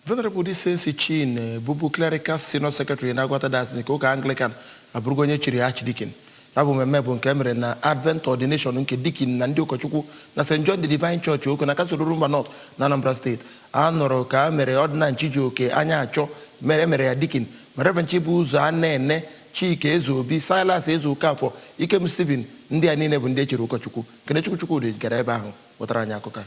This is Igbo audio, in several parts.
Venerable Decency Chine bụbu clerical senior secretary na Agụata Diocese nke ụka Anglican abụrụgo onye chiri archdeacon. Ya bụ mmemme bụ nke e mere na Advent Ordination nke deacon na ndị ụkọchukwu na St. John the Divine Church, Oko, na kansụl Orumba North na Anambra Steeti. A nọrọ ka a mere ordinand Chijioke Anya Achọ mere emere ya deacon, ma Reverend Chibuzo Anene, Chika Ezeobi, Silas Ezeokafọ, Ikem Stephen. Ndị a niile bụ ndị e chiri ụkọchukwu. Kenechukwu Chukwudị gara ebe ahụ wetara anyị akụkọ a.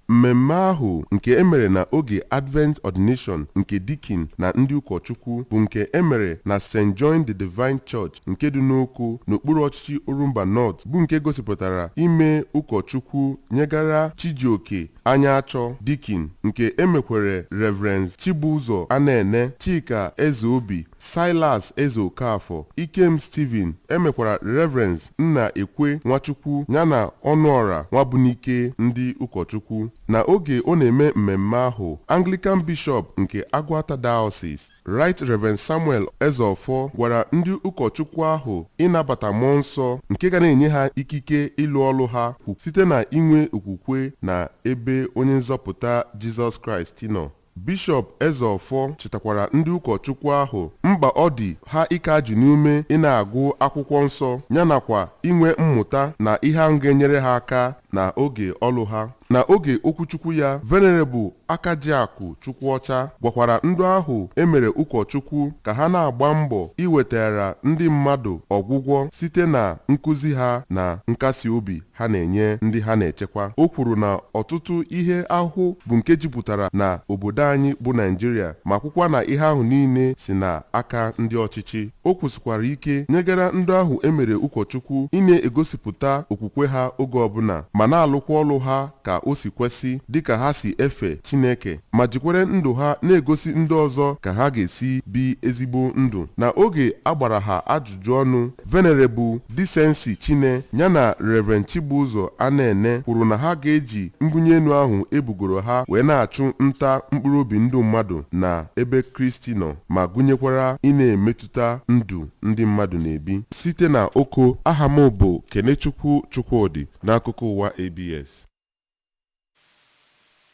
Mmemme ahụ nke emere na oge Advent Ordination nke deacon na ndị ụkọchukwu bụ nke emere na St. John the Divine Church nke dị n'Oko, n'okpuru ọchịchị Orumba North, bụ nke gosipụtara ime ụkọchukwu nyegara Chijioke Anya Achọ deacon, nke emekwere Reverend Chibuzo Anene, Chika Ezeobi, Silas Ezeokafọ, Ikem Stephen. Emekwara Reverend Nna Ekwe Nwachukwu yana Ọnụọra Nwabunike ndị ụkọchukwu. Na oge ọ na-eme mmemme ahụ, Anglican Bishop nke Agụata Diocese, Right Reverend Samuel Ezeọfọ, gwara ndị ụkọchukwu ahụ ịnabata mmụọ nsọ nke ga na-enye ha ikike ịlụ ọlụ ha site na inwe okwukwe na ebe onye nzọpụta Jizọs Kraịst nọ. Bishọp Ezeọfọ chetakwara ndị ụkọchukwu ahụ mkpa ọ dị ha ike ajụ n'ume ị na-agụ akwụkwọ nsọ, yanakwa inwe mmụta na ihe ahụ ga-enyere ha aka na oge ọlụ ha. Na oge okwuchukwu ya, Venerable Akajiakụ Chukwuọcha gwakwara ndị ahụ emere ụkọchukwu ka ha na-agba mbọ iwetara ndị mmadụ ọgwụgwọ site na nkụzi ha na nkasi obi ha na-enye ndị ha na-echekwa. O kwuru na ọtụtụ ihe ahụhụ bụ nke jupụtara na obodo anyị bụ Naijiria, ma kwukwa na ihe ahụ niile si na aka ndị ọchịchị. O kwụsịkwara ike nyegara ndị ahụ emere ụkọchukwu ị na-egosipụta okwukwe ha oge ọbụla, ma na-alụkwa ọlụ ha ka o si kwesị dịka ha si efe Chineke, ma jikwere ndụ ha na-egosi ndị ọzọ ka ha ga-esi bi ezigbo ndụ. Na oge a gbara ha ajụjụ ọnụ, Venerable Decency Chine yana Reverend Chibuzo Anene kwuru na ha ga-eji mbunye elu ahụ ebugoro ha wee na-achụ nta mkpụrụ obi ndụ mmadụ na ebe Kristi nọ, ma gụnyekwara ị na-emetụta ndụ ndị mmadụ na-ebi. Site na Oko, aha m bụ Kenechukwu Chukwudị, n'akụkọ ụwa ABS.